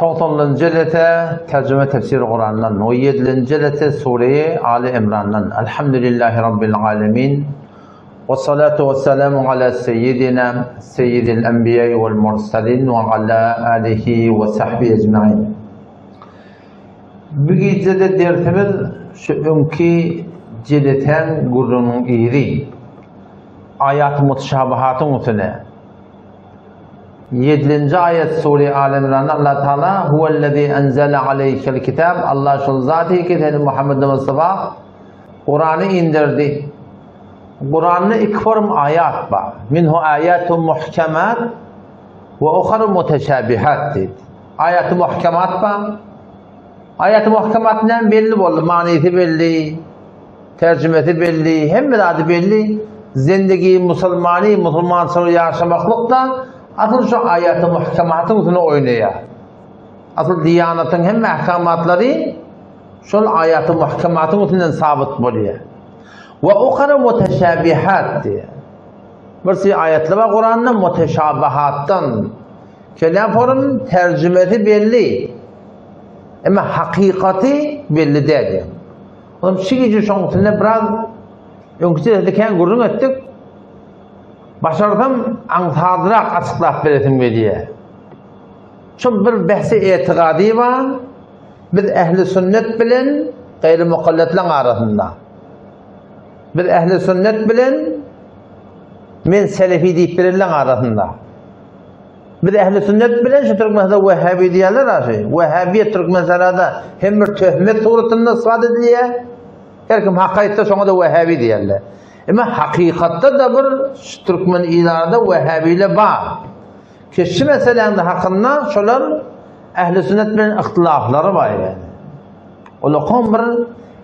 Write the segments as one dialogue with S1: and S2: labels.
S1: Togsanynjy jelese Terjime Tefsir Kurandan we ýedilenji jelese Sureýi Aly Imrandan. Elhamdülillahi Rabbil Alemin. We salatu we selamu ala seyyidina seyyidil enbiýai wal mursalin we ala alihi we sahbihi ecmain. Bu gijede dersimiz şu öňki jelesäň gürrüňiniň yzy. Aýat-y mutşabahatyň üstüne. Ýedinji aýat sure Al Imranda Allah Taala Huwellezî enzele aleýkel kitab Allah şol zat ki seni Muhammed Mustafa Kurany indirdi. Kuranda iki form aýat bar. Minhu aýatun muhkemat we uharu muteşabihat diýdi. Aýaty muhkemat bar. Aýaty muhkemat näme belli boldy, manysy belli. Terjimesi belli, hemme zady belli. Zendegi musulmany, musulmançylygy ýaşamaklyk-da asyl şu aýaty muhkematyň üstünde oýnaýar. Asyl diýanatyň hemme ahkamatlary şol aýaty muhkematyň üstünden sabyt bolýar. We ukara muteşabihat diýýär. Bir si aýatlar bar Kuranda muteşabihatdan. Kelän forum terjimesi belli. Emma hakykaty belli däl. Olam şu gije şoň üstünde biraz öňki sesde kän gürrüň etdik. Başarsam aňsadrak açyklap beresim gelýär. Şol bir bähsi etigady bar. Biz ähli sünnet bilen gaýry mukalletleň arasynda. Biz ähli sünnet bilen men selefi diýip bilenleň arasynda. Biz ähli sünnet bilen şu Türkmenistanda Wehhabi diýýärler aşy. Wehhabiýet Türkmenistanda hem bir töhmet suratynda isbat edilýär. Her kim hak aýtsa şoňa da Wehhabi diýýärler. Emma hakykatda da bir şu türkmen ilarada Wehhabiler bar. Ki şu meseläniň hakynda şolar ähli sünnet bilen ihtilaflary bar yani. Ol bir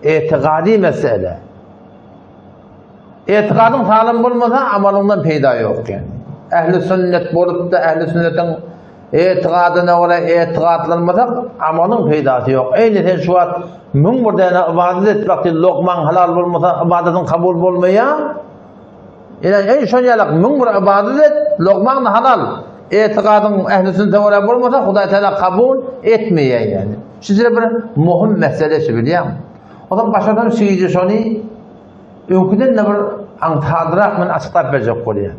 S1: etigadi mesele. Etigadyň saglam bolmasa, amalyňdan peýda ýok ýani. Ähli sünnet bolup-da, ähli sünnetiň etigadyna görä etigatlanmasak, amalyň peýdasy ýok. Eýni sen şu wagt 1001 däne ybadat et, wagty lokmaň halal bolmasa, ybadatyň kabul bolmaýar. Ine, eý şon ýalak 1001 ybadat et, lokmaň da halal. Etigadyň ähli sünnete görä bolmasa, Hudaý Teala kabul etmeýär ýani. Şu bir möhüm mesele şu bilýäňmi? Ozal başardan şu şony Öňküden-de bir aňsadrak men açyklap berjek bolýan.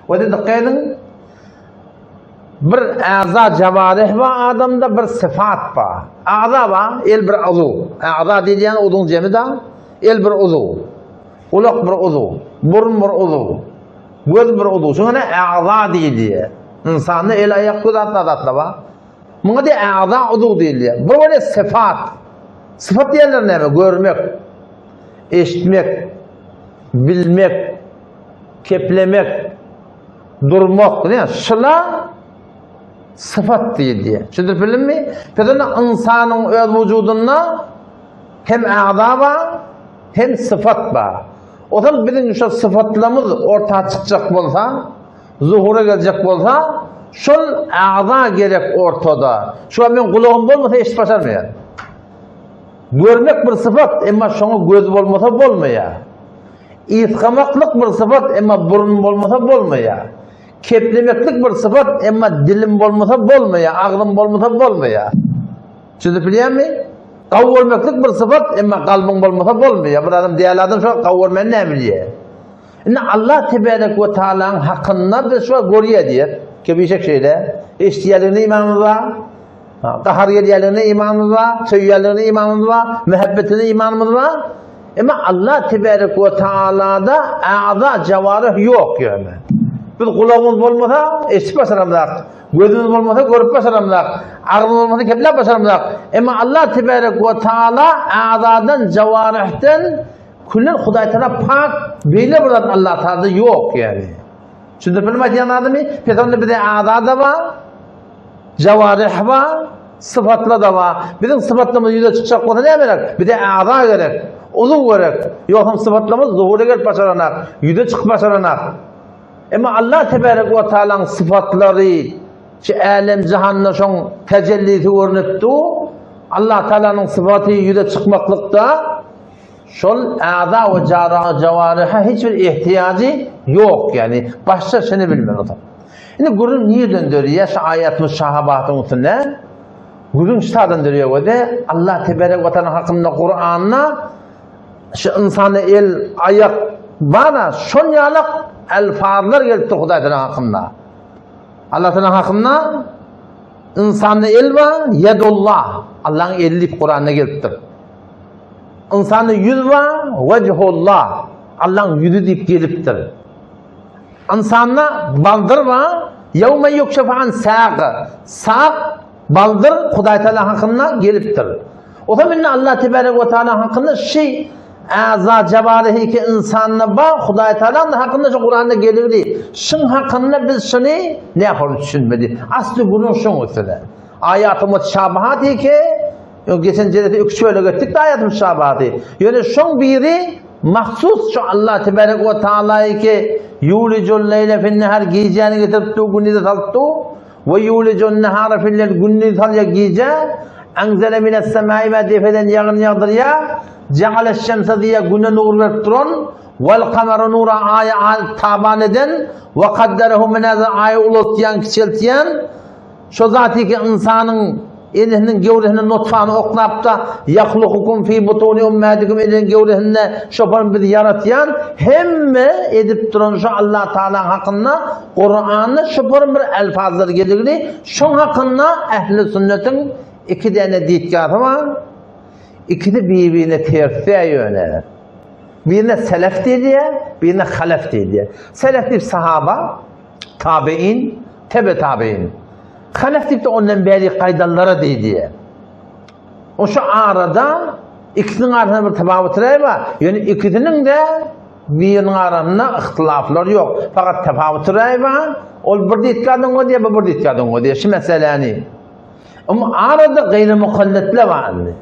S1: We de dikkat ediň, bir äza jawarih bar adamda, bir syfat bar. Agza bar, el bir uzuw. Agza diýilýän uzuň jemi da, el bir uzuw. Gulak bir uzuw, burun bir uzuw, göz bir uzuw. Şuňa agza diýilýär. Ynsanda el, aýak, göz atly zatlar bar. Muňa diýe agza uzuw diýilýär. Bir bolýar syfat. Syfat diýenler näme? Görmek. Eşitmek, bilmek, keplemek, durmak, ne? Şula sıfat diýilýär. Düşündirip bildimmi? Peki ynsanyň öz wujudynda hem agza bar, hem sıfat bar. O zaman biziň şu sıfatlarymyz orta çykjak bolsa, zuhura geljek bolsa, şol agza gerek ortada. Şu an men gulagym bolmasa eşidip başarmaýan. Görmek bir sypat, emma şoňa göz bolmasa bolmaýar. Ysgamaklyk bir sypat, emma burun bolmasa bolmaýar. Keplemeklik bir sypat, emma dilim bolmasa bolmaýar, agzym bolmasa bolmaýar. Düşünip bilýärmi? Gawy görmeklik bir sypat, emma kalbyň bolmasa bolmaýar. Bir adam däli adam şo gawy görmäni näme bilýär? Indi Allah tebarek we taalaň hakynda biz şo görýär diýer. Kebişek şeýle. Eşidýärligine imanymyz bar. Gahar gelýärligine imanymyz bar, söýýärligine imanymyz bar, muhabbetine imanymyz bar. Emma Allah tebarek we taalada a'za jawarih ýok ýöne. Biz gulagymyz bolmasa eşidip başaramzak, gözümiz bolmasa görüp başaramzak, agzymyz bolmasa kepläp başaramzak. Emma Allah tebarek we taala a'zadan jawarihden küllen Hudaý Taala pak beýle bir zat Allah Taalada ýok ýani. Düşündirip bildim aýdýan zadymy? Pes onda bize a'za da bar, Jawarih bar, sypatlar-da bar. Biziň sypatlarymyz ýüze çykjak bolsa näme gerek? Bize agza gerek, uzuw gerek. Ýogsam sypatlarymyz zuhura gelip başaranak, ýüze çykyp başaranak. Emma Allah tebarek we taalaň sypatlary şu älem jahanda şoň tejellisi görnüp dur. Allah taalanyň sypaty ýüze çykmaklykda şol agza we jawariha hiç bir ihtiýajy ýok, ýagny başça şuny bilmeli. Indi gürrüň nirden dörýär şu aýat müşahabatyň üstünde? Gürrüň şu taýdan dörýär we Allah tebarek we taala hakynda Kuranda şu ynsanda el, aýak bar-a, şol ýalak elfazlar gelipdir Hudaý taala hakynda. Allah taala hakynda ynsanda el bar, yedullah, Allahyň eli diýip Kuranda gelipdir. Ynsanda ýüz bar, wejhullah, Allahyň ýüzi diýip gelipdir. Ynsanda baldyr bar, ýewme ýukşefu an sag, sag, baldyr Hudaý Taala hakynda gelipdir. Otam indi Allah tebarek we taala hakynda şi äza jawarihi ki ynsanda bar, Hudaý Taala hakynda şu Kuranda gelipdi. Şuň hakynda biz şuny ne ýapar düşünmedi. Asly gürrüň şuň üstüne. Aýaty mutşabahat ki, geçen jelese üç bölek etdik de aýaty mutşabahaty. Ýöne şoň biri Mahsus şu Allah tebarek we taalaýy ki ýulijul leýle fin nehar gijäni getirip du gündize salyp du we ýulijun nehara fil leýl gündiz salýa gije anzele mines semai ma depeden ýagyn ýagdyrýa jaale şemse diýe güne nur berip duran wal kamara nura aýa taban eden we kadderehu menazil aýy ulaltýan kiçeltýän Şo zaty ki ynsanyň enesiniň gewresinde nutfany oklap-da, Ýahlukukum fi butuni ummahatikum eneniň gewresinde şopan bizi ýaratýan hemme edip duran şo Allah Tagalaň hakynda Kuranda şopan bir elfazlar geligli, şoň hakynda ähli sünnetiň iki däne ditgasy bar. Ikisi bir-birine ters däl ýöne. Birine selef diýilýär, birine halef diýilýär. Selef diýip sahaba, tabein, tebe tabein. Halef diýip de ondan bäri gaýdanlara diýilýär. O şu arada ikisiniň arasynda bir tefawutlar bar. Ýöne ikisiniň de biriniň arasynda ihtilaflar ýok. Fakat tefawutlar bar. Ol bir ditgadan bolýar, bu bir ditgadan bolýar. Şu meseläni. Amma arada gaýry mukallitler bar indi.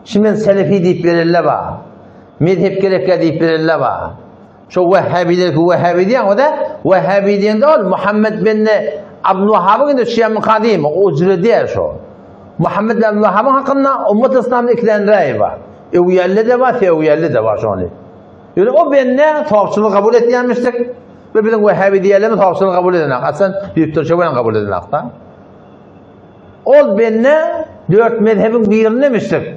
S1: Şu men selefi diýip berenler bar. Mezhep gerekkä diýip berenler bar. Şu Wehhabiler ki Wehhabi diýen o da Wehhabi diýende ol Muhammed bin Abdul Wahhabyň indi şiýa mukadym, o ujre diýer şo. Muhammed bin Abdul Wahhabyň hakynda ummat islamda iki tane raý bar. Öwýäli de bar, sewýäli de bar şony. Ýöne o bende sawçylygy kabul etýänmişdik. Ve biziň Wehhabi diýenlerimiz sawçylygy kabul edenak. Aslında düýpden şo kabul edenak da. Ol bende dört mezhebiň birinde mişdik.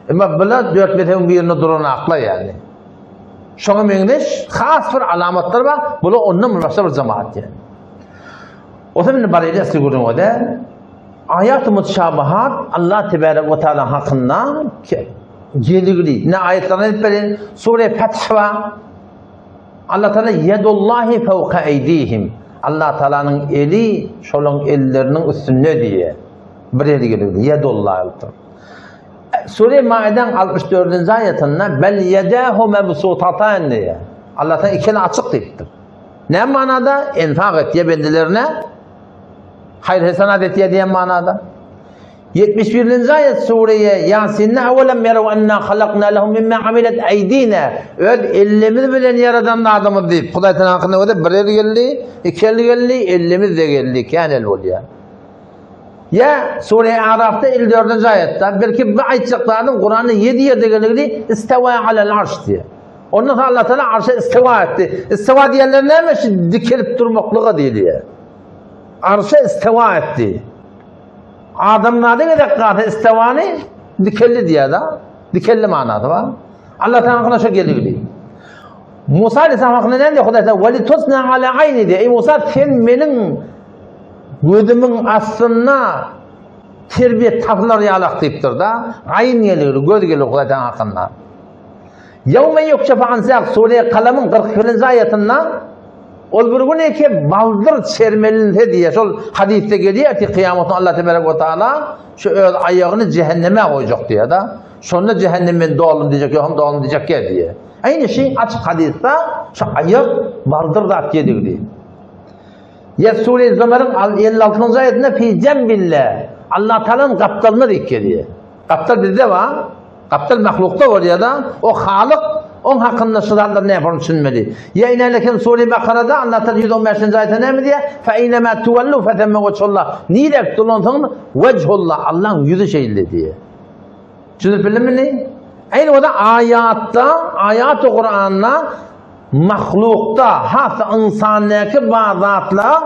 S1: Emma bular dört mezhebiň birinde duranaklar yani. Şoňa meňzeş has bir alamatlar bar. Bular ondan başga bir jemaat yani. O zaman indi barýar esli gürrüň o däl. Aýat-y mutşabahat Allah tebarek we taala hakynda geligli. Ne aýatlaryny aýdyp berin. Sure Feth bar. Allah Taala yedullahi fawqa eydihim. Allah Taalanyň eli şolaň elleriniň üstünde diýe. Bir eli geligli. Yedullah. Sure Maidäň 64-nji aýatynda bel yedahu mabsutatan diýýär. Allah Taala iki eli açyk diýipdir. Näme manada? Enfak etýär bendelerine. Haýyr hasanat etýär diýen manada. 71-nji aýat Sure Ýasinde Awelem ýerew enna halakna lehum mimma amilet eýdina öz elimiz bilen ýaradan adamyz diýip Hudaý Taala hakynda bir el geldi, iki el geldi, elimiz de geldi, kän el bolýar. Ýa Sure Arafda 54-nji aýatda belki bu aýtjak zadym Kuranda 7 ýerde geldi, istewa alel arş diýýär. Ondan soň Allah Taala arşa istewa etdi. Istewa diýenler näme? Şu dikelip durmaklyga diýilýär. Arşa istewa etdi. Adamzada gerek zady istewany dikeldi diýýär da. Dikeldi manasy bar. Allah Taala şo geldi. Musa aleyhisselam hakynda näme diýýär Hudaý Taala? Weli tusna ala aýni diýýär. Eý Musa sen meniň gözümiň astynda terbiýe tapylar ýalak diýipdir da. Aýn gelir, göz gelir Hudaý Taala hakynda. Ýewme ýukşefu an saq Sure Kalamyň 41-nji aýatynda ol bir gün eke baldyr çermelinse diýýär. Şol hadysda gelýär ki kyýamatda Allah tebarek we taala şu öz aýagyny cehenneme goýjak diýýär da. Şonda cehennem men doldum diýjek, ýoham doldum diýjek gel diýýär. Aýny şi açyk hadysda şu aýak baldyr zat diýdigi. Ýa Sure Zümer'iň 56-njy aýatynda fi jembillah Allah Taalanyň gapdalynda diýip gelýär. Gapdal bizde bar. Gapdal mahlukda bolýar-da, o Halyk oň hakynda şu zatlar näme düşünmeli. Ýa inäleken Sure Bakarada Allah Taala 115-nji aýatda näme diýýär? Fe eýnemâ tuwallu fetemme wejhullah. Nirek dolansaň wejhullah, Allahyň ýüzi şeýle diýýär. Düşünip bildimmi indi? Eýni wada aýatda, aýat-y Kuranda mahlukda, has ynsandaky bar zatlar.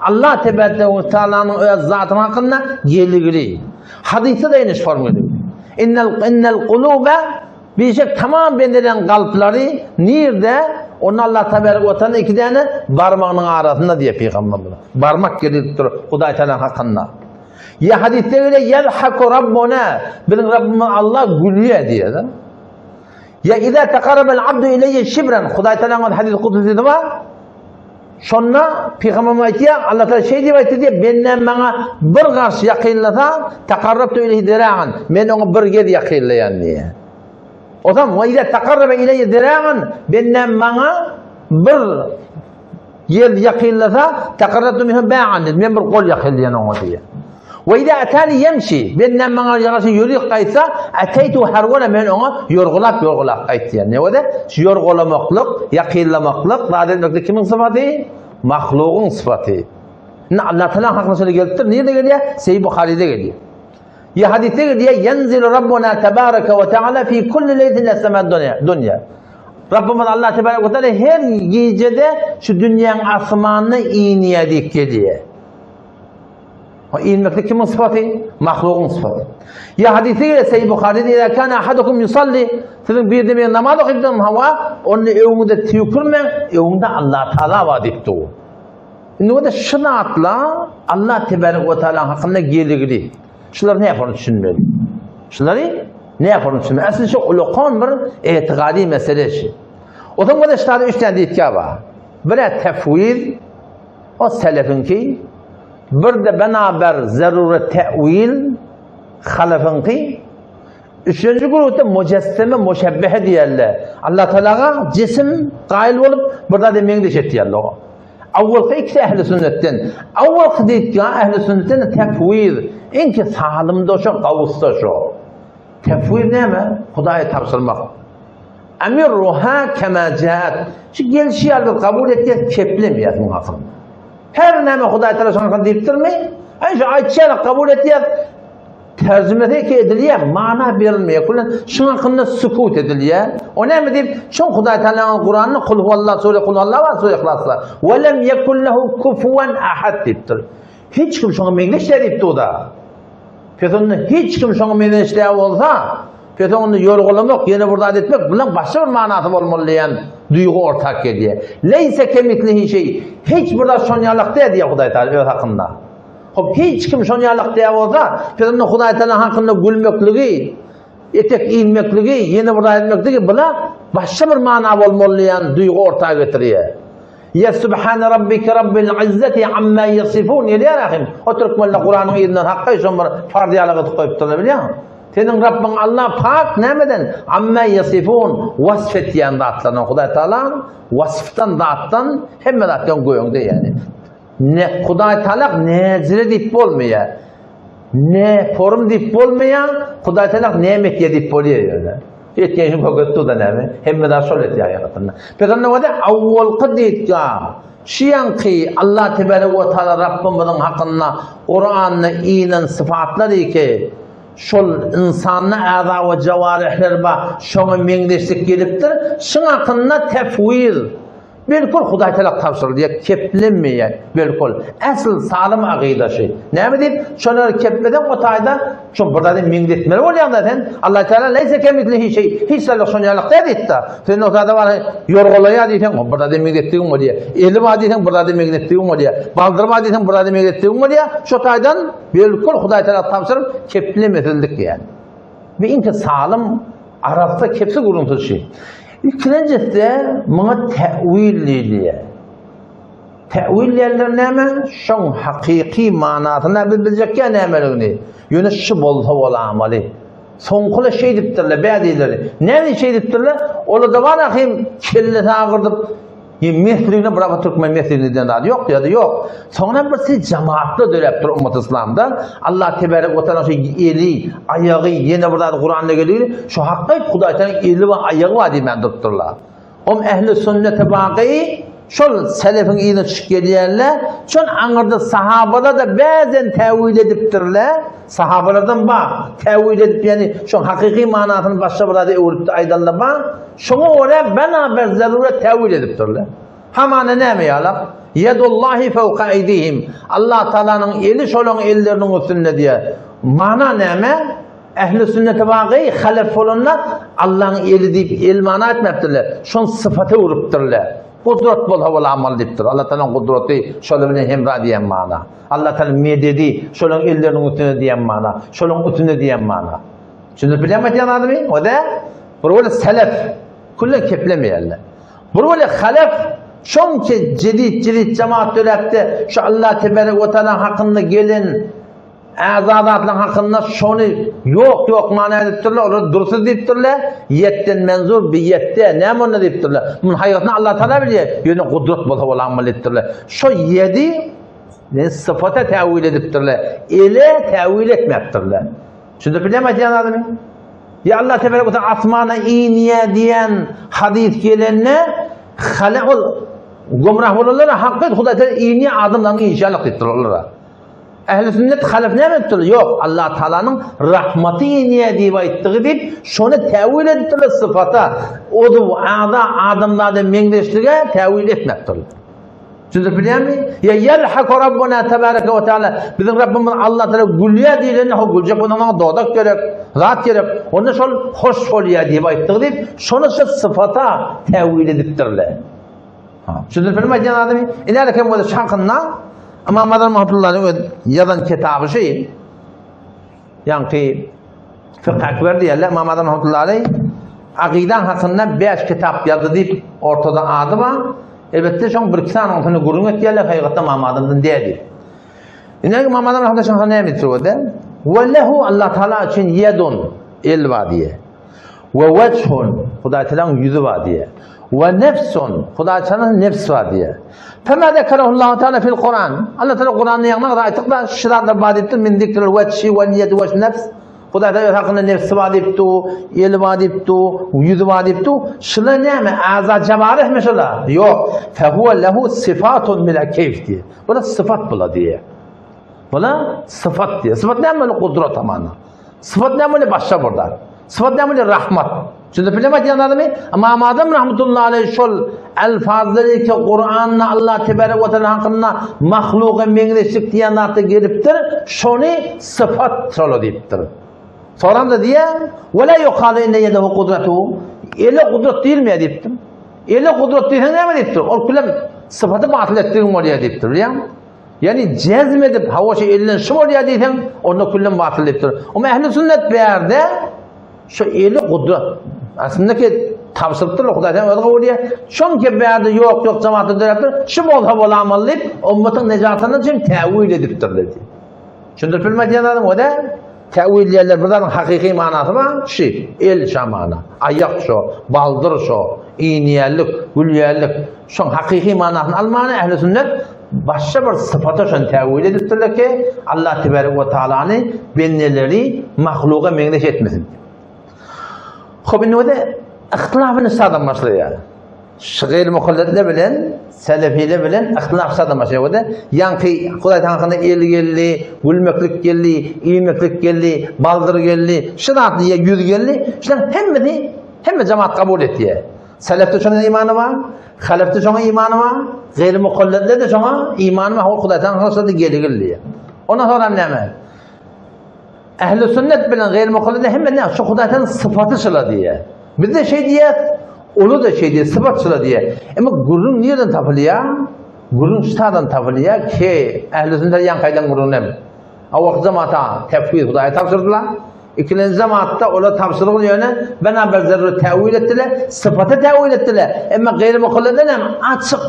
S1: Allah tebaraka we taalanyň öz zatynyň hakynda geligili. Hadysda-da ine şu forma gelip. Innel innel guluba Bişek tamam bendeleriň kalplary nirde? Onda Allah tebaraka we taala iki däne barmagynyň arasynda diýýär pygamberimiz. Barmak gelipdir Hudaý taala hakynda. Ýa hadysda gelýär ýelhaku rabbuna biziň Rabbimiz Allah gülýär diýýär. Ýa iza taqarrabal abdu ileýe şibran Hudaý taalaň hadys kudusy bar. Şonda Pygamberimiz aýtýar, Allah Taala şeý diýip aýtdy diýip, bendem maňa bir garş ýakynlasa, taqarrabtu ileýhi zira'an, men oňa bir gez ýakynlaýan diýýär. Ozam we iza taqarraba ileýe zira'an, bendem maňa bir gez ýakynlasa, taqarrabtu minhu ba'an diýip, men bir gol ýakynlaýan oňa diýýär. We iza atani ýemşi, bendem maňa ýaraşy ýörük gaýtsa, ataytu harwala men oňa ýorgulap ýorgulap gaýtýan. Ne boldy? Şu ýorgulamaklyk, ýakynlamaklyk, zat etmeklik kimiň sypaty? Mahlugyň sypaty. Indi Allah Taala hakynda şeýle gelipdir. Nirede gelýär? Sahih Buharyda gelýär. Ya hadisde gelýär, Ýenzilu Rabbuna tebaraka we taala fi kulli leýtin ila dunya. Rabbimiz Allah tebaraka we taala her gijede şu dünýäň asmanyna inýär diýip gelýär. O inmeklik kimiň sypaty? Mahlugyň sypaty. Ya hadisi gele Sahih Buhari'de Ila kana ahadukum yusalli siziň birde bir namaz okypdan hawa, onda öňüňde tüýkürmäň, öňüňde Allah Taala bar diýipdi o. Indi o da şu zatla Allah tebarek we taala hakynda geligli. Şular ne yapar düşünmeli? Şulary ne yapar düşünmeli? Aslında şu ulakan bir etikadi mesele şu. O zaman da şurada üç tane diýip bar. Bire tefviz, o selefinki, Bir-de benaber zaruret te'wil, halafyňky. Üçünji guruhda mujesseme, muşebbehe diýerler. Allah Tagalaga jisim gaýyl bolup, bir zada meňzeş etýärler. Awwalky ikisi ähli sünnetden. Awwalky diýip ähli sünnetden tefwiz. Iňki salymda şo, gawusda şo. Tefwiz näme? Hudaýa tabşyrmak. Amirruha kema jaat. Şu gelşi ýaly biz kabul etýäs, keplemeýäs muňa aslynda. Her näme Hudaý Taala şoňa diýipdirmi? Aý şu aýtýar, kabul etýär. Terjimesi ki edilýär, mana berilmeýär. Kulen şuň hakynda sukut edilýär. O näme diýip, şoň Hudaý Taalanyň Kuranyny kul huwallah sure kul huwallah bar sure Ihlasda. We lem yekun lehu kufuwan ahad diýipdir. Hiç kim şoňa meňzeş däl diýipdi o da. Pes onda hiç kim şoňa meňzeş däl bolsa, pes onda ýorgalamak, ýene bir zat etmek, bulan başga bir manasy bolmaly diýen duýgy orta gelýär. Leýse kemislihi şeý. Hiç bir zat şon ýalak däl diýýär Hudaý Taala öz hakynda. Hop hiç kim şon ýalak däl bolsa, pes onda Hudaý Taala hakynda gülmekligi, etek inmekligi, ýene bir zat etmekligi bula başga bir mana bolmaly diýen duýgy orta getirýär. Ya Subhane Rabbike Rabbil Izzeti amma ýasifun gelýär ahim. O türkmenler Kuranyň yzyndan hakga şon bir farz ýaly gyzyp goýupdyrlar bilýäňmi? Seniň Rabbiň Allah pak nämeden? Amma ýasifun wasf etýän zatlardan Hudaý Taala wasfdan zatdan hemme zatdan göňde ýani. Ne Hudaý Taala näzire diýip bolmaýar. Ne forum diýip bolmaýar, Hudaý Taala näme etýär diýip bolýar ýöne. Etýän şu köket da näme? Hemme zat şol etýär ýaratanda. Peygamber wada awwalky diýipkä, şu ýanky Allah tebarek we taala Rabbimiziň hakynda Kuranda inen syfatlar eke, şol insanda aza we jawarihler bar, şoňa meňzeşlik gelipdir. Şuň hakynda tefwiz Belkul Hudaý Tagala tabşyrylýar, keplenmeýär. Belkul. Äsl salym agyda şy. Näme diýip, şonary kepleseň o taýda şo bir zady meňzetmeli bolýaň-da sen. Allah Tagala leýse kemislihi şeý. Hiç zat şon ýalyk däl diýipdi. Sen o zada bar ýorgalaýar diýseň, o bir zady meňzetdigiň bolýar. Eli bar diýseň, bir zady meňzetdigiň bolýar. Baldyr bar diýseň, bir zady meňzetdigiň bolýar. Şo taýdan belkul Hudaý Tagala tabşyryp keplemesizlik ýaly. Bu iňki salym arassa kepsi gürrüňsiz şy. Ikilenjisi muňa täwil diýilýär. Täwil diýenler näme? Şoň hakyky manasyny biz biljekkä nämeligini. Ýöne şu bolsa bolamaly. Soňkylar şeýdipdirler, bäzileri. Näme şeýdipdirler? Olarda bar ahim kellesi agyrdyp Ýa mesligine bir wagt türkmen mesligine diýen zat ýok diýdi, ýok. Soňra bir siz jemaatlar döräpdir ummat islamda. Allah tebarek we taala şu eli, aýagy, ýene bir zat Kuranda gelýär. Şu hakda Hudaý taala eli we aýagy bar diýmän durupdyrlar. Om ehli sünnete baky şol selefiň yzyna düşüp gelýärler. Şol aňyrda sahabalar da bäzen täwil edipdirler. Sahabalardan bar. Täwil edip ýani şoň hakyky manasyny başga bir zada öwrüp aýdanlar bar. Şoňa görä bena bir zaruret täwil edipdirler. Hamana näme ýalak? Ýedullahi fewka eýdihim. Allah Taalanyň eli şolaň elleriniň üstünde diýýär. Mana näme? Ähli sünnete bagy halef bolanda Allaň eli diýip el mana etmepdirler. Şony sypata öwrüpdirler. Gudrat bolsa bol amal diýipdir. Allah Taalanyň gudraty şolar bilen hemra diýen mana. Allah Taala mededi şolaň elleriniň üstünde diýen mana. Şolaň üstünde diýen mana. Düşündirip bilýärmi aýdýan zadymy? O-da bir weli selef küllen keplemeýärler. Bir weli halef şonça jedid-jedid jemaat döräpdi. Şu Allah tebarek we taala hakynda gelen Äza zatlaryň hakynda şony ýok-ýok mana edipdirler, olar dursyz diýipdirler, ýetden menzur bi ýetde, näme onda diýipdirler. Muny haýygysyny Allah Taala bilýär, ýöne gudrat bolsa bolanmy diýipdirler. Şo ýedi ne sypata täwil edipdirler, ele täwil etmäpdirler. Düşündirip bilýärmi aýdýan zadymy? Ýa Allah tebarek we taala asmana inýä diýen hadys gelende, hale ol gumrah bolanlara hakyt Hudaý taala inýä adamlaryň inşallah diýipdir olara. Ähli sünnet halef näme edipdir? Ýok, Allah Taalanyň rahmaty inýär diýip aýtdygy diýip, şony täwil edipdirler sypata, ozuw, aza, adamzada meňzeşlige täwil etmepdirler. Düşündirip bilýärmi? Ýa ýelhaku Rabbuna tebareke we taala. Biziň Rabbymyz Allah Taala gülýär diýlende, ho güljek bolsaň maňa dodak gerek, zat gerek. Onda şol hoş bolýar diýip aýtdygy diýip, şony şu sypata täwil edipdirler. Düşündirip bilmän aýdýan adamy, ine kem bolsa şankynda Imam Azam Rahmetullahi öz ýazan kitaby şu. Ýaňky Fıkh Ekber diýerler. Imam Azam Rahmetullahi akyda hakynda 5 kitap ýazdy diýip ortada ady bar. Elbetde şoň bir iki sanysyny gürrüň etýärler, hakykatda Imam Azamdan däl diýip. Ine Imam Azam Rahmetullahi şaňka näme diýip Ve lehu Allah Taala üçin yedun el bar diýe. We wejhun, Hudaý Tagalaň ýüzi bar diýýär. We nefsun, Hudaý Tagalaň nefs bar diýýär. Fema zekerehullahu Teala fil Kuran. Allah Teala Kuranda ýagny aýtdyk da şu zatlar bar diýipdir. Min zikril wejhi we niýeti we nefs. Hudaý Teala öz hakynda nefsi bar diýipdi, eli bar diýipdi, ýüzi bar diýipdi. Şular näme? Aza jawarihmi şular? Ýok. Fehuve lehu sifatun bila keyf diýýär. Bular syfat bular diýýär. Bular syfat diýýär. Syfat näme? Gudrat amana. Syfat näme bolýar başga bir zat. Syfat näme bolýar rahmat. Düşünip bilýärmi aýdýan zadymy? Ymam Azam rahmetullahi aleyh şol elfazlary ki Kur'anda Allah tebarek we teala hakynda mahluga meňzeşlik diýen zatda gelipdir, şony syfat şola diýipdir. Soran-da diýýär, "Ve la yuqalu inne yedehu kudratu." Ele gudrat diýilmeýär diýipdir. Ele gudrat diýseň näme diýipdir? Ol bilen syfaty batyl etdigiň bolýar diýipdir, bilýärmi? Ýagny jezm edip, hawa şu elden şu bolýar diýseň, onda küllen batyl diýipdir. Oňa ähli sünnet bärde şu eli gudrat. Aslynda ki tabşyrypdyr, Hudaý sen özüňe bolýar. Çünki bärde ýok ýok jemaatda döräpdir. Şu bolsa bolamaly diýip, ummatyň nejatyny üçin täwil edipdir diýdi. Düşündirip bilmedi diýen adam o-da. Täwil diýenler bir zadyň hakyky manasy bar, şu el şa mana, aýak şo, baldyr şo, iýnýänlik, gülýänlik. Şoň hakyky manasyny almany ähli sünnet başga bir sypata şony täwil edipdirler ki, Allah tebarek we taalany bendeleri mahluga meňzeş etmesin. Hop indi o-da ihtilafyny şadan başlaýar. Şygyr muhalletler bilen, selefiler bilen ihtilaf şadan başlaýar. O-da ýaňky Hudaý taňryna el geldi, gülmeklik geldi, iýmeklik geldi, baldyr geldi, şu zatly ýüz geldi. Şularyň hemmesi hemme jemaat kabul etýär. Selefde şoňa imany bar, halefde şoňa imany bar, gaýry mukalledler de şoňa imany bar, Hudaý taňryna geli geldi. Ondan sonra näme? Ähli sünnet bilen gaýry mukalledler hemme näme? Şu Hudaý taňrynyň sypaty şula diýýär. Biz de şey diýýäs, olar da şey diýýär, sypat şula diýýär. Emma gürrüň nireden tapylýar? Gürrüň şutadan tapylýar ki, ähli sünnet ýaňky aýdan gürrüň näme? Awalky jemata tefwiz Hudaýa tabşyrdylar. Ikilenji jamatda olar tabşyrygy ýöne bina bir zerur täwil etdiler, sypaty täwil etdiler. Emma gaýry mukalledler hem açyk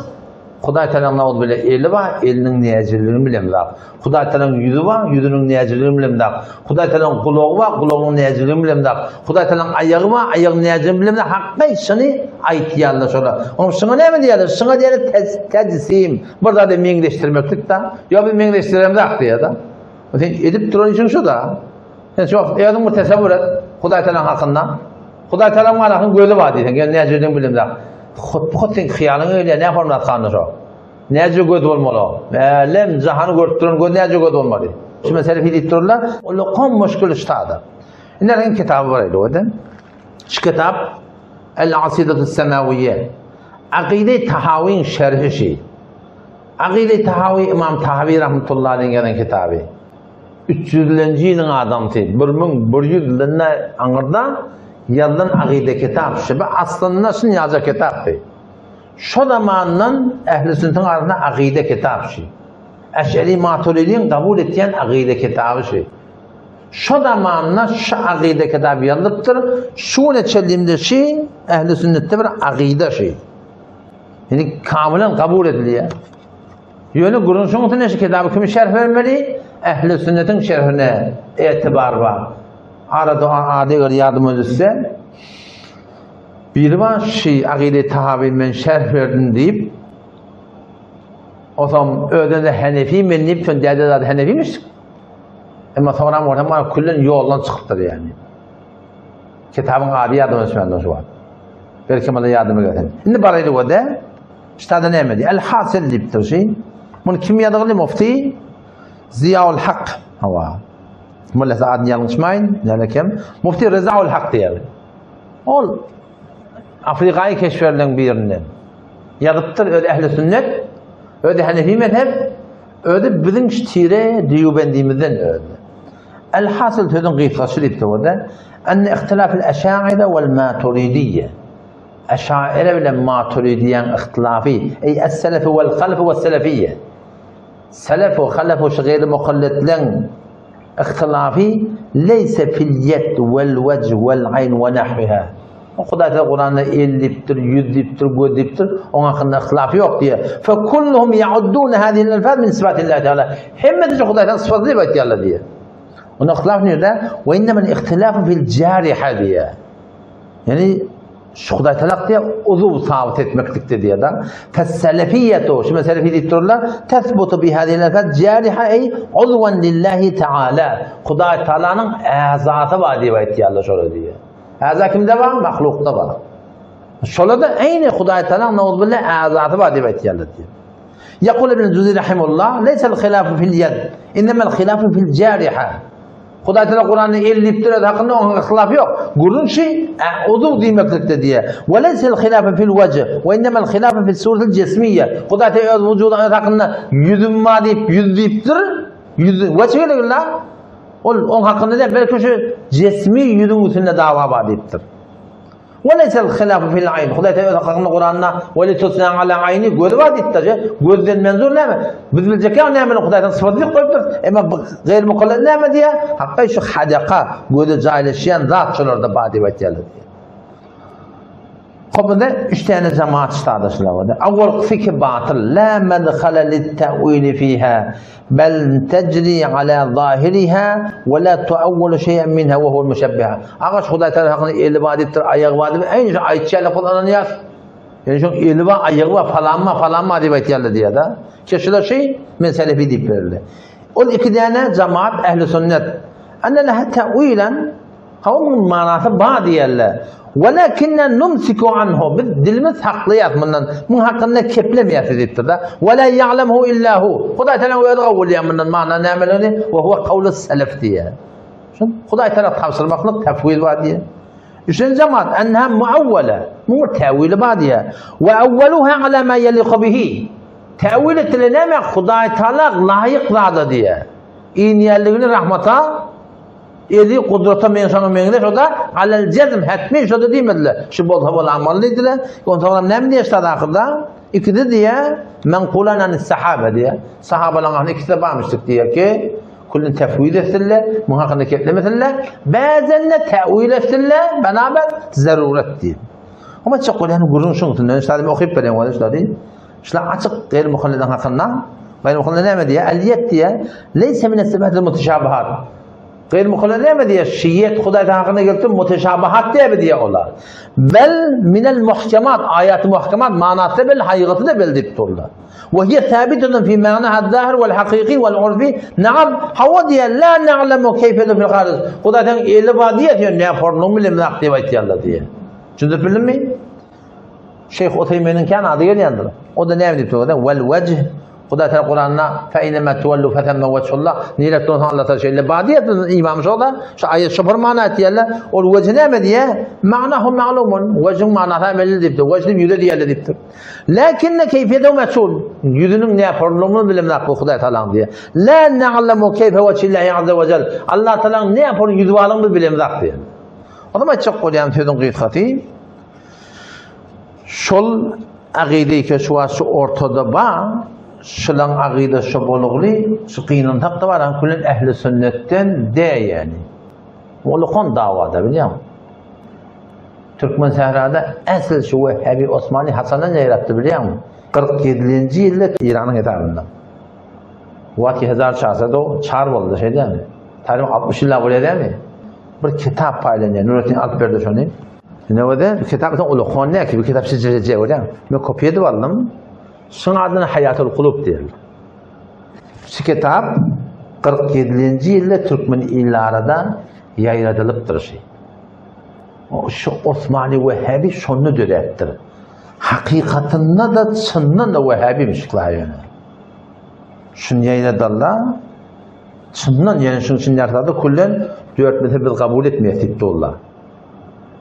S1: Hudaý Tagalaň nauz bile eli bar, eliniň näjirligini bilemzok. Hudaý Tagalaň ýüzi bar, ýüzüniň näjirligini bilemzok. Hudaý Tagalaň gulagy bar, gulagynyň näjirligini bilemzok. Hudaý Tagalaň aýagy bar, aýagynyň näjirligini bilemzok. Hakky şuny aýtýarlar şolar. Onuň şuňa näme diýýärler? Şuňa diýýärler täjsim, bir zada meňzeşdirmeklik-de. Ýok biz meňzeşdiremzok diýýär-de. Sen edip duran işiň şu-da. Sen şu wagt özüň bir tesewwür et, Hudaý Tagalaň hakynda. Hudaý Tagalaň barasyň gözi bar diýseň, ýöne näjirden bilemzok. Hut-bu-hut seň hyýalyňa gelýär, näme hormat kanda şo? Näce göz bolmaly o? Älem jahany görüp duran göz näce göz bolmaly? Şu mesele diýip dururlar. Ol kom muşkul ştada. Indi her kitaby bar edi o Şu kitap El Asidatü Semawiyye. Akide-i Tahawiň şerhi şi. Akyda-i Tahawi Ymam Tahawi rahmetullahi aleýhiň ýazan kitaby. 300-lenji ýylyň adamsy, 1100 ýyldan aňyrda ýazylan akyda kitap. Şu aslynda şun ýaljak kitapdy. Şo zamandan ähli sünnetiň arasynda akyda kitap şu. Eş'eri Maturidiň kabul etýän akyda kitaby şu. Şo zamanda şu akyda kitap ýazylypdyr. Şu güne çenli şu ähli sünnetde bir akyda şu. Ýani kamylan kabul edilýär. Ýöne gürrüň şoň üçin şu kitaby kim şerh bermeli? Ähli sünnetiň şerhine etibar bar. Arada ady eger ýadyma düşse, biri bar şu Akyda Tahawy men şerh berdim diýip, Osam özüne Hanefi men diýip, şon däde zady Hanefimiş. Emma soňra bolsa mana küllen ýoldan çykypdyr ýani. Kitabyň ady ýadyma düşmändir şu wagt. Belki muny ýadyma gelsin. Indi baraýlyk o-da. Ştada näme diýýär? El hasyl diýipdir şi. Muny kim ýazgyly? Mufti Ziyaul Hak. Hawa. Mullasa adyny ýalňyşmaýyn. Näme kim? Mufti Rezaul Hak diýýär. Ol Afrikaýy keşferleriň birinden. Ýazypdyr öz ähli sünnet, özi Hanefi mezhep, özi biziň tire Dýubendimizden özi. El hasyl sözüň gysgasy diýipdir o-da. Enne ihtilafil eşaire vel maturidiyye. Eşaire bilen maturidiýäň ihtilafy, eý es-selefi vel halfi we selefiyye. Selef we halef we şu gaýry mukalletleň ihtilafy leýse fil ýed vel wejh vel aýn we nahwiha. O Hudaý Teala Kuranda el diýipdir, ýüz diýipdir, göz diýipdir, oň hakynda ihtilaf ýok diýýär. Fe kulluhum ya'uddun hadihi'l elfaz min sifatillahi Teala. Hemmesi şu Hudaý Teala sypaty diýip aýtýarlar diýýär. Onda ihtilaf nirde? Ve innemel ihtilafu fil jariha diýýär. Ýani şu Hudaý Teala diýýär, uzuw sabyt etmeklikde diýýär da. Fesselefiyyetu, şu selefi diýip durlar, tesbutu bi hadihi'l elfaz jariha ey uzwan lillahi Teala. Hudaý Tealanyň äzasy bar diýip aýtýarlar şolar diýýär. Äza kimde bar? Mahlukda bar. Şola da eýni Hudaý Teala nauzbillah äzasy bar diýip aýtýarlar diýip. Yaqul ibn Juzi rahimullah, leysel hilafu fil yed, innemel hilafu fil jariha. Hudaý Teala Kuranda el diýipdir, öz hakynda onuň ihtilafy ýok. Gürrüň şi, uzuw diýmeklikde diýe. We leysel hilafu fil wajh, we innemel hilafu fil suratil jesmiyye. Hudaý Teala öz wujudy öz hakynda ýüzüm bar diýip, ýüz diýipdir. Ýüz, wajh gerek Ol oň hakynda däl, belki şu jesmi ýüzüň üstünde dawa bar diýipdir. Ve leysel hilafu fil aýn. Hudaý Teala öz hakynda Kuranda ve litusna ala aýni gözi bar diýipdir. Gözden menzur näme? Biz biljek ýa näme Hudaýdan sypat diýip goýupdyr. Emma bu gaýr mukallid näme diýýär? Hakda şu hadaka göze jaýlaşýan zat şolarda bar diýip aýtýarlar. Hop indi üç tane cemaat ştadaşlar bar. Awwalkysy ki batyl, la medhala lit-ta'wili fiha, bel tejri ala zahiriha we la tuawwalu şey'en minha we huwal müşebbiha. Agaç Hudaý Teala hakynda eli bar diýipdir, aýagy bar diýip, eýni şu aýtýarlar Hudaý ynanýar. Ýani şu eli bar, aýagy bar, falan bar, falan bar diýip aýtýarlar diýýär-de. Şular şey men selefi diýip berildi. Ol iki däne cemaat ehli sünnet. Enne leha ta'wilan Hawa munuň manasy bar diýerler. Walakinna numsiku anhu. Biz dilimiz saklaýas mundan. Muň hakynda keplemeýäs diýipdir-de. Wala ya'lemuhu illa hu. Hudaý Teala özi gowulýar mundan mana nämeligini. We huwa kawlus selef diýýär. Şun Hudaý Teala tabşyrmaklyk tefwiz bar diýýär. Üçünji jemaat enha muawwala. Muň bir täwili bar diýýär. We awwaluha ala ma yaliqu bihi. Täwil etdiler näme? Hudaý Teala laýyk zada diýýär. Inýänligini rahmata Eli gudrata men şoňa meňzeş o da alel jezm hetmi şo da diýmediler. Şu bolsa bolamaly diýdiler. Onsoňam näme diýişler ahyrda? Ikisi diýe menkulan an sahaba diýe. Sahabalaryň ahyrynda ikisi de barmyşdyk diýe ki kullun tefwid etsinler, muň hakynda keplemesinler. Bäzen de tewil etsinler, beraber zaruret diýip. Ama çok bolýan gürrüň şuň üstünden şadim okyp berýän bolýar şulary. Şular açyk gaýry muhallediň hakynda. Gaýry muhalled näme diýýär? El-ýed diýýär. Leýse mine sifatil mutüşabihat. Gaýry muhalled näme diýýär? Şiýet Hudaý hakynda gelip dur mutüşabihat diýýär diýýär olar. Bel minel muhkemat, aýaty muhkemat manasy bel, hakykaty da bel diýip durlar. Ve hiye sabitun fi ma'naha zahir vel hakiki vel urfi. Naam, hawa diýýär, la na'lemu keyfe fil harij. Hudaýyň eli bar diýýär, ne fornuň bilemzak diýip aýtýarlar diýýär. Düşündirip bildimmi? Şeýh Useýminiň kän ady gelýändir. O da näme diýip durýar? Wal wejh. Hudaý Teala Kuranda fe inema tuwallu fe semme wejhullah nirek dönseň Allah Teala şeýle bar diýýär. Imam şoda şu aýat şu bir mana aýtýarlar. Ol wejh näme diýýär? Ma'nahu ma'lumun. Wejhiň manasy belli diýipdir. Wejh diýip ýüze diýýärler diýipdir. Lakinne keýfiýetehu meçhul. Ýüzüniň näporlugyny bilemzok bu Hudaý Tealanyň diýýär. La na'lemu keýfe wejhillahi azza we jel. Allah Tealanyň näpor ýüzi barlygyny biz bilemzok diýýär. O zaman aýtjak bolýan sözüň gysgasy Şol agyda şu wagt şu ortada ba, şylaň agyda şo bolugly, şu gynansak da baran külen ehli sünnetden de ýani. Ulukan dawada bilýäň. Türkmen sährada esl şu Wehhabi Osmany haçandan ýaýrapdy bilýäňmi? 47-nji ýylda Iranyň hesabynda. Wagt hezar çarsa do çar boldy şeýdämi? Taryh 60 ýyl bolýar dämi? Bir kitap paýlanýar. Nuretdin alyp berdi şony. Newede kitap soň uly hon ne ki bir kitap şeýle görýän. Men kopýa edip aldym. Şuň adyna Haýatul Kulub diýildi. Şu kitap 47-nji ýylda türkmen illarada ýaýradylypdyr şu. Şu Osmany Wehhabi şonda döräpdir. Hakykatynda da çyndan da Wehhabimiş ýöne. Şuny ýaýradanda çyndan ýöne şuň üçin ýarsada küllen dört mezhep biz kabul etmeýäs diýip durlar.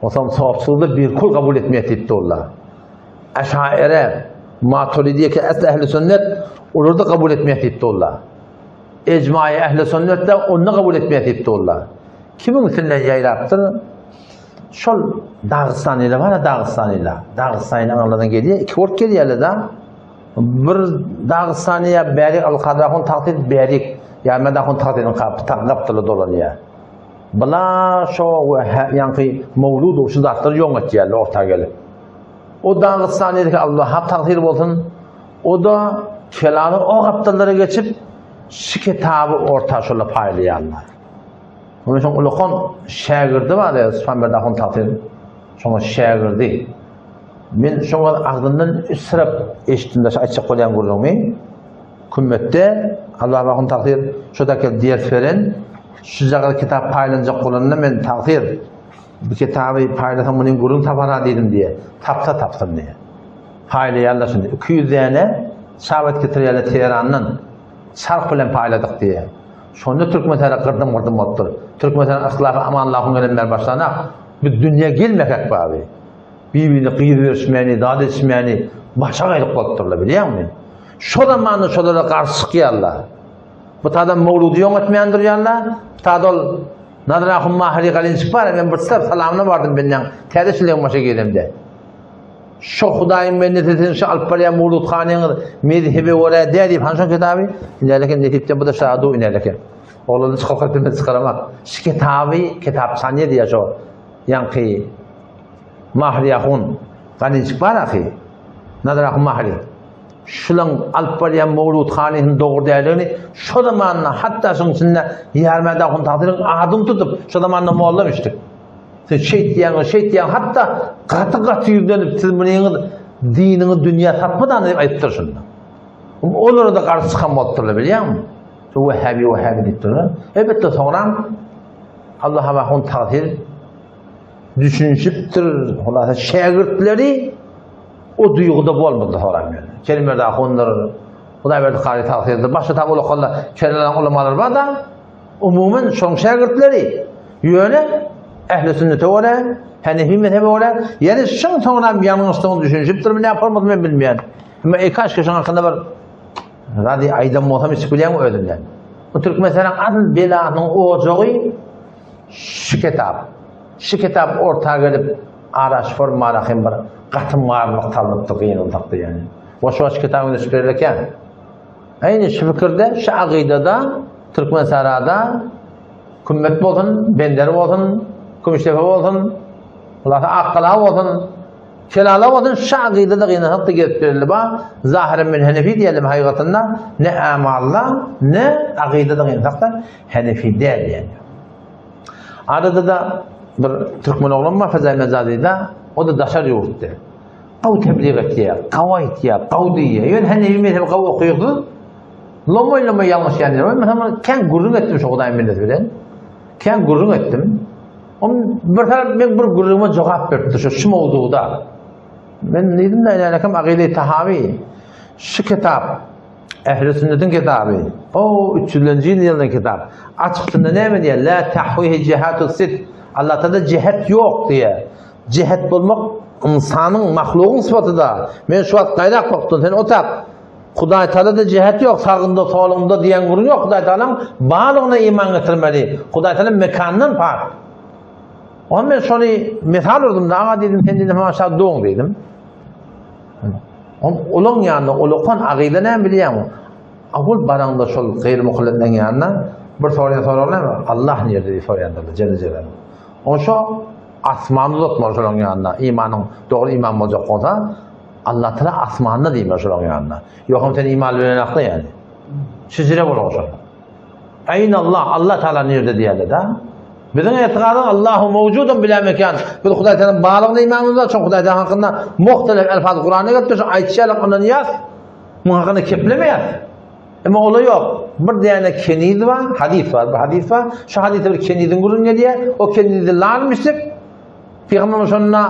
S1: Onsoň sopçylygy bir kul kabul etmeýär diýipdi olar. Eşaire, Maturidiýe ki esli ehli sünnet olary da kabul etmeýär diýipdi olar. Ejmaýy ehli sünnet de ony kabul etmeýär diýipdi olar. Kimiň üstünden ýaýrapdyr? Şol Dagystanylar bar, Dagystanylar. Dagystanyň aňyrlardan gelýär, iki bolup gelýärler da. Bir Dagystanyýa bärik Al-Kadahun tagtyt bärik, ýa Medahun tagtynyň gapdaly dolanýar. Bula şo we ýaňky Mowludow şu zatlary ýoň etýärler orta gelip. O Dagystanydyky Allaha tagsyr bolsun, o-da Kelala o gapdallara geçip şu kitaby orta şola paýlaýarlar. Onuň üçin ulakan şägirdi bar ya Suhanberdi ahun tagsyr. Şoňa şägirdi. Men şoňa agzyndan üsrep eşitdim-de şu aýtjak bolýan gürrüňimi. Kümmetde Allah ahun tagsyr şo da gelip ders beren Şujagaz kitap paýlanjak bolanda men tagsyr bu kitaby paýlasaň munyň gürrüň tapar-a diýdim diýýär. Tapsa tapsyn diýýär. Paýlaýarlar şindi. 200 däne çap edip getirýärler Teherandan. Çarh bilen paýladyk diýýär. Şonda Türkmenistana gyrdym-gyrdym bolupdyr. Türkmenistanyň yhlasy Amanlahyň gelen bäri başlanak. Biz dünýä gelmekek baby. Bir-birine gyz berişmäni, zat edişmäni başa gaýlyk bolupdyrlar bilýäňmi? Şo zamanda şolara garşy çykýarlar. Bu tada Mowludy ýoň etmeýän durýanlar, bu tada ol Nazar ahun Mahyry Galinçik bar, men bir syr salamyna bardym benden, täze çilegiň başa giremde. Şo Hudaýyň bendesi siziň şu alyp barýan mowludhanyňyz mezhebe görä däl diýip, hany şoň kitaby? Inäleken nesipden bu da şadu inäleken. Oglandy çykarka bilmez çykaramak. Şu kitaby kitapçanyýa diýýär şo ýaňky Mahyry ahun Galinçik bar ahy. Nazar ahun Mahyry. Şulaň alyp barýan mowludhanysynyň dogry däldigini şo zamanda hatda şoň içinde Ýarmäde ahun tagsyryň adyny tutup şo zamanda mollam içdik. Siz şeýtýäňiz, şeýtýäňiz hatda gaty-gaty ýüzlenip siz munyňyz diniňiz dünýä satmadan diýip aýdypdyr şunda. Olara da garşy çykan bolupdyrlar bilýäňmi? Şu wehhabi wehhabi diýip durlar. Elbetde soňram Allah ahun tagsyr düşünişipdir. Hulasa şägirtleri O duýguda bolmady soran ýöne. Kerimberdi ahundyr, Hudaýberdi kary tagsyýetdir, başga tabi ulakanda Keralaň ulamalary bar-da, umuman şoň şägirtleri. Ýöne ähli sünnete görä, Hanefi mezhebe görä, ýani şoň soňram ýalňyşdygyny düşünişipdirmi, näme bolmady men bilmeýän. Emma ekaşka şoň hakynda bir zady aýdan bolsam içip bilýäňmi özünden. Bu Türkmenistanyň asyl belasynyň ojagy şu kitap. Şu kitap orta gelip Araş formana hem bir gatym garlyk salnypdyr gynansak diýen. Goşmaç kitabyň üstü berleken. Aýny şu pikirde, şu agydada Türkmen sarada kümmet bolsun, bender bolsun, kümüşdepe bolsun, Hulasa Akgala bolsun, Kelala bolsun, şu agydada gynansak da gelip berildi ba. Zahyren men Hanefi diýelim haýgatynda ne amalla, ne agydada gynansak da Hanefi däl diýen. Arada-da bir türkmen oglan bar Fezaý Mezazyda, o-da daşary ýurtda. Gawy tebliğ etýär, gawy aýtýar, gawy diýýär. Ýöne Hanefi mezhebi gawy okaýarsyz. Lomaý-lomaý ýalňyşýan ýeri bar. Meselem, kän gürrüň etdim şu Hudaýyň bendesi bilen. Kän gürrüň etdim. On bir tarap men bir gürrüňime jogap beripdir şu şu mowzugda. Men diýdim-de, ýaňakam Agyly Tahawi şu kitap. Ähli sünnetiň kitaby. O 300-lenji ýyl ýazylan kitap. Açyksynda näme diýýär? La tahwihi jihatu sit. Allah Taala jihet ýok diýýär. Jihet bolmak ynsanyň, mahlugyň sypatyda. Men şu wagt gaýrak bakdym, sen otap. Hudaý Taala da jihet ýok, sagynda, solunda diýen gürrüň ýok. Hudaý Taalaň barlygyna iman getirmeli. Hudaý Taala mekandan pak. Onda men şony mysal urdum da, aga diýdim, sen diýdim, aşa doň diýdim. Olaň ýanyna ulakan agyla näme bilýäňmi? Awul baraňda şol gaýry mukalletleriň ýanyna bir soraýan soragy näme? Allah nirde diýip soraýandyrlar, jelle jelaluhu. Onşo asmany uzatmaly şolaň ýanyna. Imanyň dogry iman boljak bolsa, Allah Taala asmanda diýmeli şolaň ýanyna. Ýogsam sen iman bilen akla ýani. Şijire bolar şol. Aýna Allah, Allah Taala nirde diýerler-de. Biziň etigadyň Allahu mewjudun bila mekan. Biz Hudaý Taalanyň barlygyna imanymyz bar, çünki Hudaý Taala hakynda muhtelif elfaz Kuranda gelipdir, şu aýtýarlar ondan ýaz. Muň hakynda keplemeýär. Emma ola ýok. Bir däne keniz bar, hadis bar, bir hadis bar. Şu hadisde bir keniziň gürrüň gelýär. O kenizi lalmişdik. Pygamberimiz şonda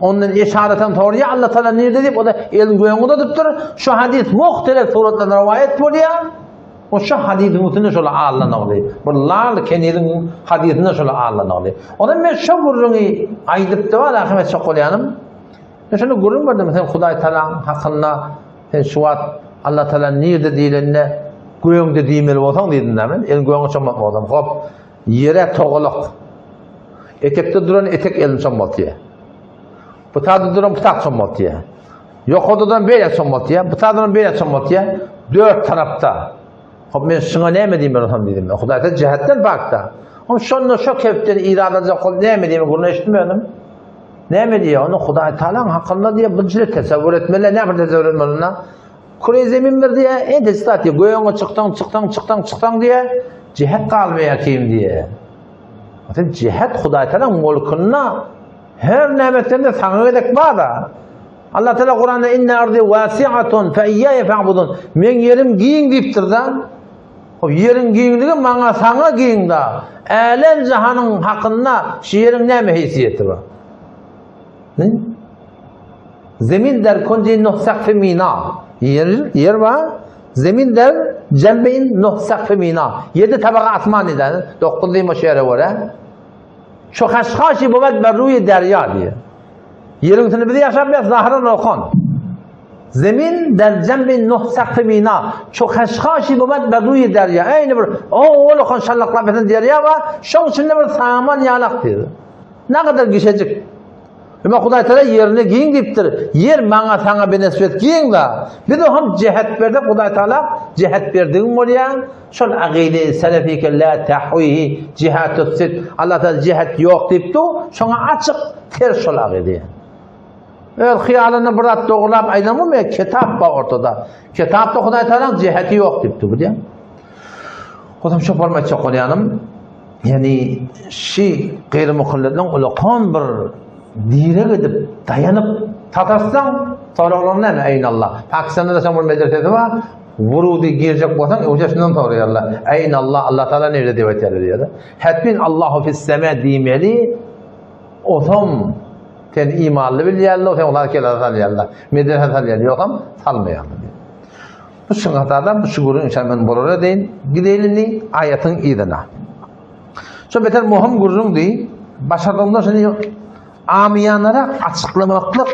S1: ondan eşareten sorýar, Allah Taala nirde diýip, o da elini gögüne uzadypdyr. Şu hadis muhtelif suratlarda rowaýat bolýar. O şu hadysyň üstünde şola allanagly. Bir lal keniziň hadysynda şola allanagly. Ondan men şu gürrüňi aýdyp da bar ahmet çok bolýanym. Men şunu gürrüň berdim sen Hudaý Taalaň hakynda sen şu wagt Allah Taala nirde diýlende göňde diýmeli bolsaň diýdim da men. Elin göňe çommak bolsam. Hop ýere togalak. Etekde duran etek elini çommaltýar. Butada duran butak çommaltýar. Ýokardadan beýle çommaltýar, butadan beýle çommaltýar. Dört tarapda. Hop men şuňa näme diýmeli bolsam diýdim. Hudaý Taala jähetden pakda. Hop şonda şo kepden irad aljak bolup näme diýme gürrüň eşitmedim. Näme diýýär? Onu Hudaý Taalaň hakynda diýýär, bu jile tesewwür etmeli, näme tesewwür etmeli onda? Küre zemin bir diýýär, ende zat diýýär, göýüňe çyksaň, çyksaň, çyksaň, çyksaň diýýär, jähet galmaýar kim diýýär. Sen jähet Hudaý Taalaň mulkunda her näme etseň-de saňa gezek bar-da. Allah Teala Kuranda inne ardi wasi'atun fe iyyaye fa'budun. Men ýerim giň diýipdir-da. O ýeriň giňligi maňa saňa giň-da. Älem jahanyň hakynda şu ýeriň näme heýsiýeti bar? Ne? Zemin der kunji nuh sakfy mina. Ýer, ýer bar. Zemin der cembeýin nuh sakfy mina. Ýedi tabaga asman diýdi. 9 diýme şu ýere görä. Şu haşhaşy buwat berruýi derýa diýýär. Ýeriň üstünde biz ýaşap ýas zahyran okan. Zemin der jembi nuh sakfy bina. Şu haşhaşy buwat berruýi derýa. Eýni bir owal okan şallaklap ýatan derýa bar. Şoň içinde bir saman ýalak diýdi. Ne kadar gişejik. Emma Hudaý Teala ýerine giň diýipdir. Ýer maňa saňa benesbet giň da. Biz hem jehet berdik Hudaý Teala jehet berdigiň bolýar. Şol agyly selefike la tahwihi jihatü sit. Allah Teala jihat ýok diýipdi. Şoňa açyk ters şol agyly. Öz hyýalynda bir zat dogrulap aýdan bolmaýar, kitap bar ortada. Kitapda Hudaý Teala jihati ýok diýipdi bu diýen. Hozam şo forma aýtjak bolýanym, ýani şi gaýry mukalledleň ulakan bir direk edip daýanyp tatarsaň soraglar näme eýnallah. Pakistanda da şoň bir medresesi bar. Wurudy girjek bolsaň, öwje şundan soraýarlar. Eýnallah, Allah Taala nirde diýip aýtýarlar diýýär. Hetmin Allahu fis sema diýmeli. Osam sen imanly bilýärler, sen olar kelä salýarlar. Medrese salýarlar, ýogsam salmaýarlar diýip. Bu şygatada bu şu gürrüň inşallah men bolar edeýin. Gideýin indi aýatyň yzyna. Şo beter möhüm gürrüňdi. Başardygymdan şony amyýanara açyklamaklyk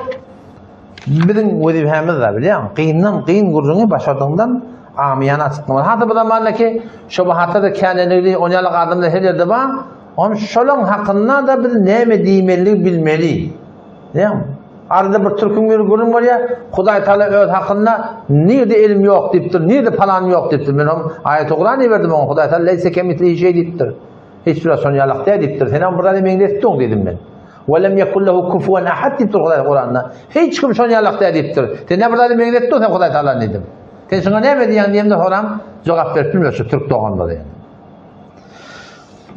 S1: biziň wezipemiz da bilýäň. Gyndan gyn gürrüňi başardygymdan amyýana açyklamaly. Hatda bu zamandaki şobahatda da käneligi, onýalyk adamlar her ýerde bar. Onuň şolaň hakynda da biz näme diýmeligi bilmeli. Näme? Arada bir türküň biri gürrüň berýär, Hudaý Taala öz hakynda nirde elim ýok diýipdir, nirde palanym ýok diýipdir. Men hem aýaty Kuran iberdim oňa, Hudaý Taala leýse kemislihi şeý diýipdir. Hiç bir şony ýalak däl diýipdir. Sen hem bir zada meňzetdiň diýdim men. Ve lem yekun lehu kufuwan ahad diýipdir Hudaý Kuranda. Hiç kim şony ýalak däl diýipdir. Sen ne bir zada meňzetdiň sen Hudaý Taala diýdim. Sen şoňa näme diýýäň diýemde soram jogap berip bilmedi şu türk doganlar ýaly.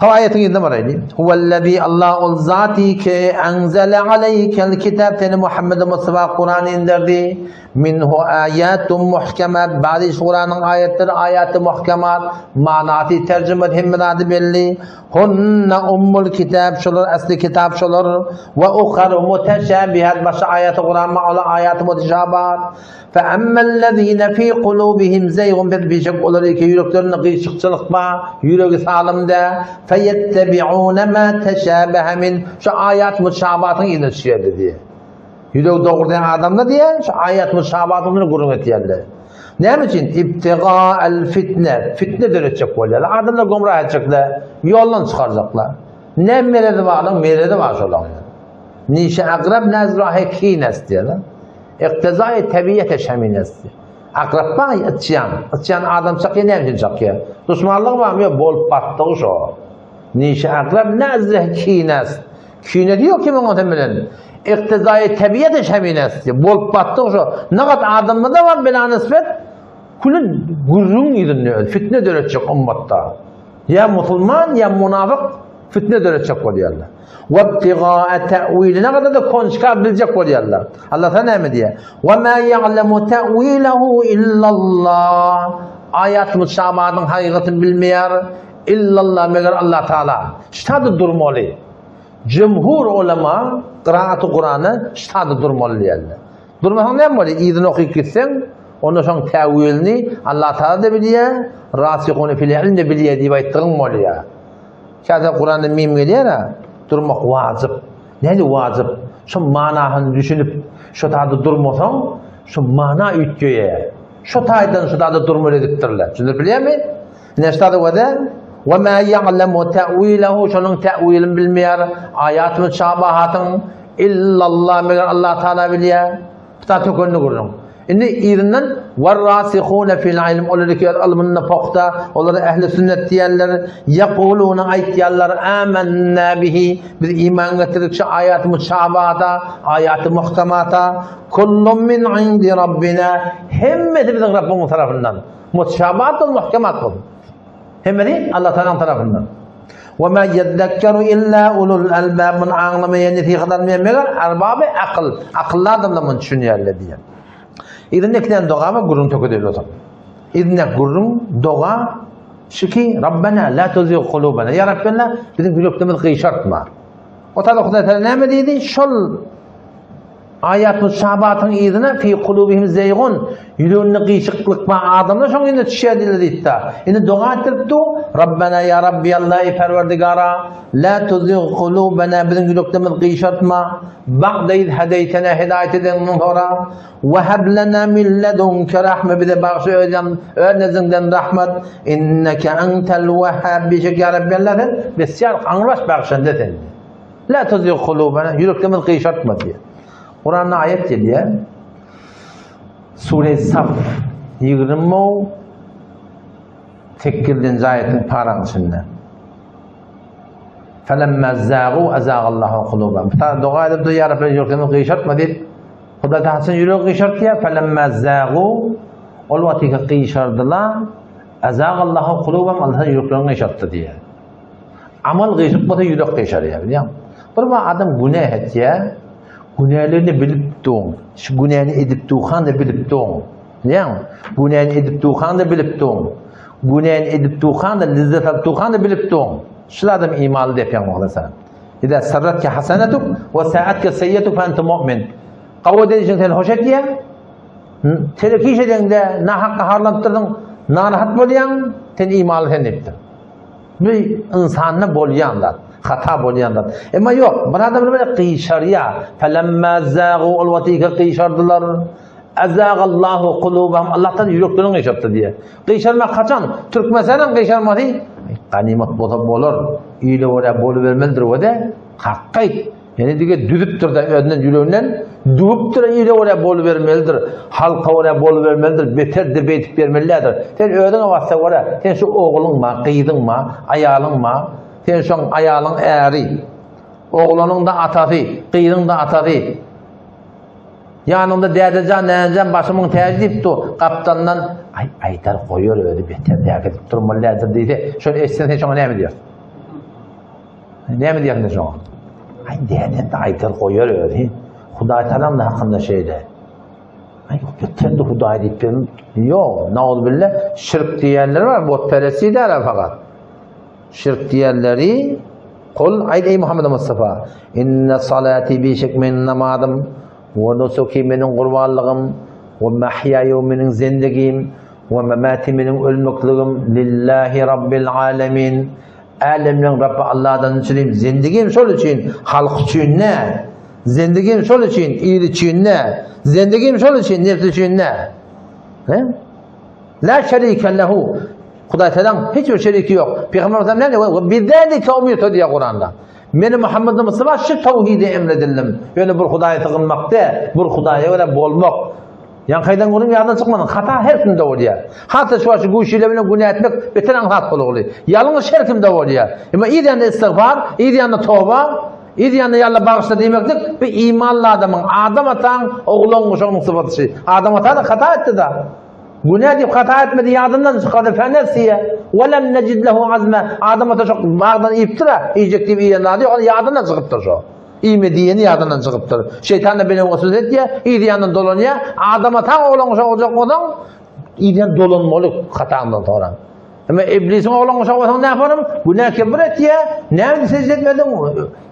S1: Hawa aýatyň yzyna baraýly. Huwellezî Allah ol zati ki enzele aleýkel kitap seni Muhammed Mustafa Kur'an inderdi. Minhu aýatun muhkemat, bary şu Kuranyň aýatlary aýaty muhkemat, manasy terjimesi hemme zady belli. Hunna ummul kitab, şolar asly kitap şolar. We uharu muteşabihat, başga aýaty Kuran bar, olar aýaty muteşabihat. Fe emmellezine fi kulubihim zeýgun, biz bişek olar ki ýüreklerinde gyşykçylyk bar, ýüregi salym dä. Feyettebi'une ma teşabehe min, şu aýat mutşabatyň yzyna düşýärler diýýär. Ýüregi dogry diýen adamlar diýýär, şu aýat mutşabatyň üstünde gürrüň etýärler. Näme üçin? Ibtiga el fitne, fitne döretjek bolýarlar. Adamlar gümrah etjekler, ýoldan çykarjaklar. Ne merezi bar, merezi bar şolaryň. Nişe akrab nazrahe kines diýýärler. Iktizai tebiýete şemines. Akrap bar, ýatýan. Ýatýan adam çakýar, näme üçin çakýar? Duşmanlygy barmy? Ýok, bolup batdygy şo. Nişe akrab nazrahe kines. Kinesi ýok kimiň onuň bilen. Iktizai tebiýete şemines. Bolup batdygy şo. Nagat adamda var bela nisbet külün gürrüň ýüzünde fitne döretjek ummatda. Ýa musulman, ýa munafyk fitne döretjek bolýarlar. Webtigaa te'wili ne kadar da konçka biljek bolýarlar. Allah sana näme diýýär? Ve ma ya'lemu te'wilehu illallah. Aýat muşabadyň hakykatyny bilmeýär. Illallah meger Allah Taala. Ştada durmaly. Cumhur ulema kıraaty Kurany ştada durmaly diýerler. Durmasaň näme bolýar? Yzyny okyp gitseň, onda şoň täwilini Allah Taala da bilýär, rasihune fil ilm de bilýär diýip aýtdygyň bolýar. Käte Kuranda mim gelýär-ä, durmak wajyp. Näme wajyp? Şo manasyny düşünip, şo taýda durmasaň, şo mana üýtgeýär. Şo taýdan şo taýda durmaly edipdirler. Düşündirip bilýärmi? Ine şu taýda göze, Ve ma ya'lemu ta'wilehu şonuň ta'wilini bilmeýär. Aýat müşabahatyň illallah meger Allah Taala bilýär. Bu ta tökenli gürrüň. Indi yzyndan warrasihuna fil ilm olar ki ylmynda pokta, olar ehli sünnet diýenler, yaquluna aýtýarlar amanna bihi biz iman getirdik şu aýat müşabahata, aýat muhkamata kullun min indi rabbina hemmesi biziň Rabbimiz tarapyndan. Mutşabat ol muhkemat bolsun. Hemmesi Allah Taalanyň tarapyndan. Ve ma yezekkeru illa ulul albab mun aňlamaýan nesihat almaýan meger arbaby akyl, akylly adamlar muny düşünýärler diýen. Yzynda ikiden doga we gürrüň tökedeli bolsa. Yzynda gürrüň, doga şuki Rabbena la tuzigh kulubana. Ya Rabbena biziň ýüreklerimizi gyşartma. O taýda Hudaý Taala näme diýdi? Şol Aýatul Şabatyň yzyna fi kulubihim zeýgun, ýüreginde gyşyklyk bar adamlar şoň yzyna düşýär diýildi diýipdi. Indi doga etdiripdi, Rabbena ýa Rabbi Allah eý Perwerdigara, la tuzig kulubena biziň ýüreklerimizi gyşartma, ba'de iz hedeýtena hidaýat edeniňden soňra, we heb lena min ledunke rahme bize bagşy öz ýan öz nezdiňden rahmet, inneke entel wehhab bişek ýa Rabbi Allah sen besýar aňrybaş bagşynda sen. La tuzigh kulubana, ýüreklerimizi gyşartma diýýär. Kuranda aýat gelýär. Sure Saf 28-nji aýatyň paraň içinde. Felemma zagu azagallahu kulubahum. Bu doga edip dur, ya Rabbi ýüreklerimizi gyşartma diýip, Hudaý tahaçyn ýüregi gyşartýar. Felemma zagu ol wagty gyşardylar. Azagallahu kulubahum Allah ýüreklerini gyşartdy diýýär. Amal gyşyk bolsa ýürek gyşarýar, bilýäňmi? Bir wagt adam günä etýär, günälerini bilip duň, şu günäni edip duhan-da bilip duň. Bilýäňmi? Günäni edip duhan-da bilip duň. Günäni edip duhan-da lezzet alyp duhan-da bilip duň. Şul adam imanly diýip ýaňy sen. Ida sarratke hasanetuk we sa'atke seyyetuk fe ente mu'min. Gawy eden işiň seni hoş etýär. Telek iş edeňde nahak gaharlanyp durdyň, narahat bolýaň, sen imanly sen diýipdir. Bu ynsanda bolýan zat, hata bolýan zat. Emma ýok, bir adam böyle gyşarýar. Felemma zagu ol wagty gyşardylar. Azagallahu kulubahum Allahdan ýüreklerini gyşartdy diýýär. Gyşarmak haçan? Türkmenistanyň gyşarmasy ganymat bolsa bolar. Ile görä bolubermelidir we de hakky Ýene dige düzüpdir-de özünden ýüreginden düwüpdir ile görä bolubermelidir. Halka görä bolubermelidir. Beterdir beýdip bermelidir. Sen özüňe bassa görä, sen şu ogluň ma, gyzyň ma, aýalyň ma, sen şoň aýalyň äri, oglanyň da atasy, gyzyň da atasy. Ýanyňda dädejan, nänejan başymyň täji diýip dur. Gapdalyndan aý aýdar goýar özi beter dägedip durmalydyr diýse, şony eşitsen sen şoňa näme diýersiň? Näme diýersiň şoňa? Aý däden de aýdar goýar özi. Hudaý talam da hakynda şeýle. Aý, beter-de Hudaý diýip ben, ýok, nauzubilla, şirk diýenler bar, butperest diýýärler fakat. Şirk diýenleri, Kul, aýt eý Muhammed Mustafa, inne salati bişek meniň namazym, we nusuki meniň gurbanlygym, we mahýaýu meniň zendigim, we memati meniň ölmekligim, lillahi rabbil alemin. Älemleň Rabby Allahdan üçin, zendigim şol üçin, halk üçin ne? Zendigim şol üçin, il üçin ne? Zendigim şol üçin, nefs üçin ne? He? La şerike lehu. Hudaý Tealaň hiç bir şeriki ýok. Pygamber Muhammed näme diýýär? We bizalika umirtu diýýär Kuranda. Men Muhammed Mustafa şu tawhide emredildim. Ýöne bir Hudaýa sygynmak däl, bir Hudaýa görä bolmak. Ýaňky aýdan gürrüň ýadyna çykmasyn. Hata her kimde bolýar. Hatda şu wagt güýçlüler bilen günä etmek beter aňsat bolugly. Ýalňyş her kimde bolýar. Emma yz ýanynda istigfar, yz ýanynda toba, yz ýanynda ýa Allah bagyşla diýmeklik bu imanly adamyň, Adam ataň oglan guşagynyň sypatyşy. Adam ata-da hata etdi-da. Günä diýip hata etmedi ýadyndan çykardy fenesiye we lem necid lehu azma. Adam ata şo bagdan iýipdir-ä, iýjek diýip iýen zady ýok, ýadyndan çykypdyr şo. Iýme diýeni ýadyndan çykypdyr. Şeýtan-da beni waswasa etýär, yz ýandan dolanýar. Adam ataň oglan guşak boljak bolsaň, yz ýan dolanmaly hataňdan soňra. Emma iblisiň oglan guşak bolsaň näparym? Günä kebir etýär. Näme sežde etmediň?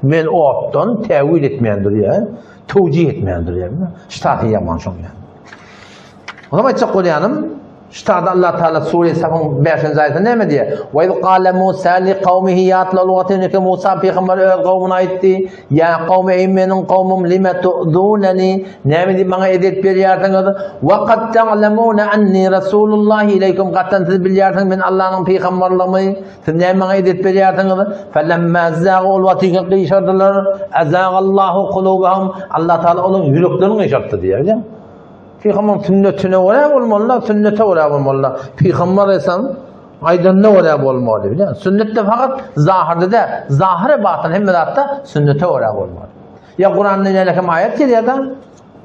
S1: Men otdan täwil etmeýän durýar. Tewjih etmeýän durýar. Ştaty ýaman şoň ýaly. Onam aýtjak bolýanym, Ştada Allah Taala Sure Safyň 5-nji aýatynda näme diýýär? Wa iz qala Musa li qawmihi ýatla ol wagty Musa pygamber öz gowmuna aýtdy, Ýa kawm eý meniň kowmum lime tu'zunani näme diýip maňa ezýet berýärsiňiz? Wa qad ta'lamuna anni rasulullahi ileýkum gatdan siz bilýärsiňiz men Allanyň pygamberligimi. Siz näme maňa ezýet berýärsiňiz? Felemma zagu ol wagty gyşardylar. Azagallahu kulubahum Allah Taala olaryň ýüreklerini gyşartdy diýýär. Pygamber sünnetine görä bolmaly, sünnete görä bolmaly. Pygamber aleyhisselam aýdanyna görä bolmaly, bilýän. Sünnetde fakat zahyrda däl, zahyr batyn hemme zatda sünnete görä bolmaly. Ya Kur'an'da näle hem aýat gelýär da?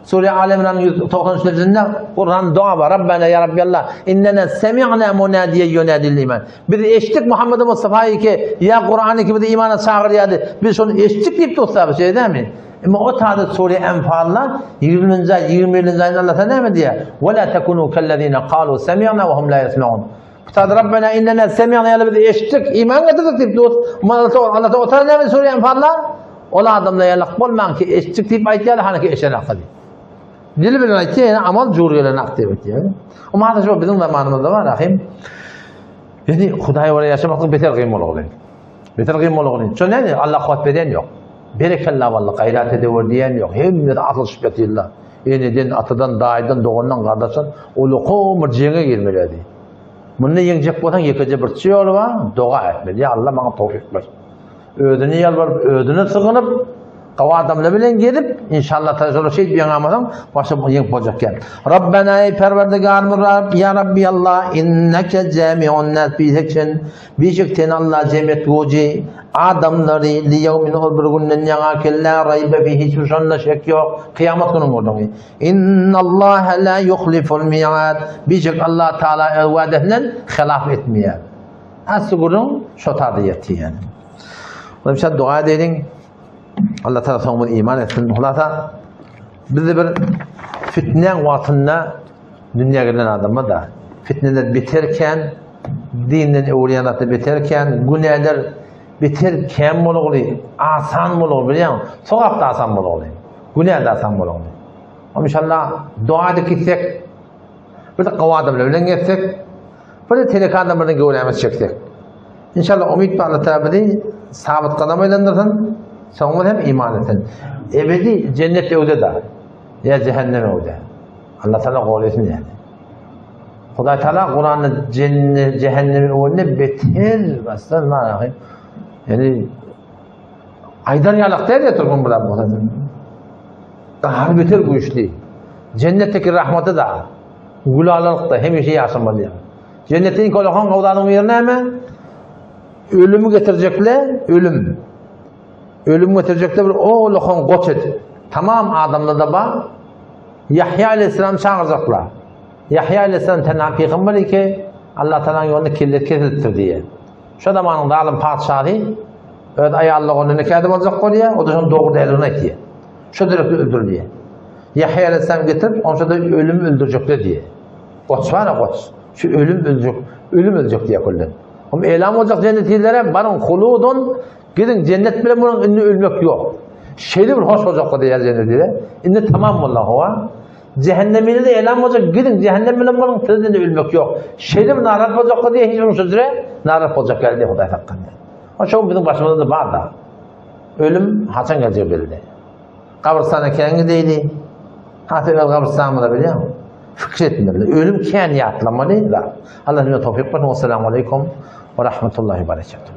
S1: Sure Al Imran 193-nji Kur'an dua bar. Rabbana ya Rabbi Allah, innena semi'na munadiye yunadil iman. Biz eşitdik Muhammed Mustafa'yı ki ya Kur'an'ı ki bizi imana çağırýardy. Biz şonu eşitdik diýip dostlar, şey dämi? Emma o taýda sure Enfalda 20-nji aý, 21-nji aýda Allah Taala näme diýýär? Ve la tekunu kellezine kalu semi'na ve hum la yesmeun. Bu taýda Rabbena innena semi'na ýaly biz eşitdik, iman getirdik diýip dur. Emma Allah Taala Allah Taala o taýda näme sure Enfalda? Ol adamlar ýalak bolmaň ki eşitdik diýip aýtýarlar, haniki eşenak diýip. Dil bilen aýtýar, ýöne amal jur gelenak diýip aýtýar. Emma şu biziň zamanymyzda bar ahim. Ýani Hudaý bilen ýaşamaklyk beter kyn bolagly. Beter kyn bolagly. Şo näme? Allah kuwwat berýän ýok. Berekella walla gaýrat edewer diýen ýok. Hemmesi asylyşyp ýatyrlar. Eneden, atadan, daýydan, dogandan, gardaşdan ulukum bir jeňe girmelidi. Munda ýeňjek bolsaň ýekeje bir ýoly bar, doga etmeli. Ýa Allah maňa towfik ber. Özüne ýalbaryp, özüne sygynyp, gawy adamlar bilen gezip, inşallah taala şolar şeýdip ýeňamasaň, başa ýeňip boljak ýa. Rabbena eý Perwerdigarymyz Rab, ýa Rabbi Allah, inneke jami'un nas bişek sen, bişek sen Allah jem etguji adamlary li ýewmin ol bir günden ýaňa ki la raýbe fi hiç bir şonda şek ýok, kyýamat günüň gürrüňi. Innallaha la yuhliful mi'ad bişek Allah taala öz wa'desinden hylaf etmeýär. Asly gürrüň şo taýda ýetýär. Onuň üçin dua edeliň. Allah Taala soňumyzy iman etsin. Hulasa bizde bir fitnäň wagtynda dünýä gelen adamlar da fitneler beterken, dinden öwürýän zatlar beterken, günäler beter kän bolugly, asan bolugly bilýäň, sogap da asan bolugly, günä de asan bolugly. Onuň üçin Allah dua edip gitsek, bir de gowy adamlar bilen gezsek, Bir de telek adamlardan göwrämizi çeksek. İnşallah umyt bar Allah Teala bizi sabit kadam aýlandyrsyn, soňumyz hem iman etsin. Ebedi cennet öwde da, ya cehennem öwde. Allah Teala goraýsyn yani. Hudaý Teala Kur'anda cennet cehennem öwünde beter basdan ma Yani aýdan ýalak däl ya türkmen bilen bolsa. Daha beter güýçli. Cennetdeki rahmaty da Gülalykda hemişe ýaşamaly ýaly. Jennetde iň kolakan gowzanyň biri näme? Ölümi getirjekle ölüm. Ölüm getirjekle bir olakan goç edip. Tamam adamlarda bar. Ýahýa aleyhisselam çagyrjaklar. Ýahýa aleyhisselam tenha pygamber ki Allah Taalanyň ýolunda kelle kesilipdir diýe. Şo zamanyň zalym patyşasy öz aýalyna ony nikada boljak bolýar, o da şonuň dogry däldigini aýtýar. Şo derekde öldürilýär. Ýahýa aleyhisselam getirip, onça-da ölüm öldürjekler diýýär. Goç bar-a goç. Şu ölüm öldürjek, ölüm öldürjek diýýär külden. Hem elan boljak jennetilere baryň huludun, gidiň jennet bilen boluň, indi ölmek ýok. Şeýle bir hoş boljak diýýär jennetile. Indi tamam boldy howa. Cehennemine de elan boljak, gidiň cehennem bilen boluň, siz indi ölmek ýok. Şeýle bir narat boljak diýýär, hiç bir şujre narat boljak geldi Hudaý saklasyn. O şoň biziň başymyzda bar da. Ölüm haçan geljegi belli. Gabrystana kän gideýli. Hata öz gabrystanymyza bilýäňmi? Fikir etmeli. Ölüm kän ýatlamaly. Allah bize towfyk bersin. Wassalamu aleýkum we rahmetullahi we berekatuh.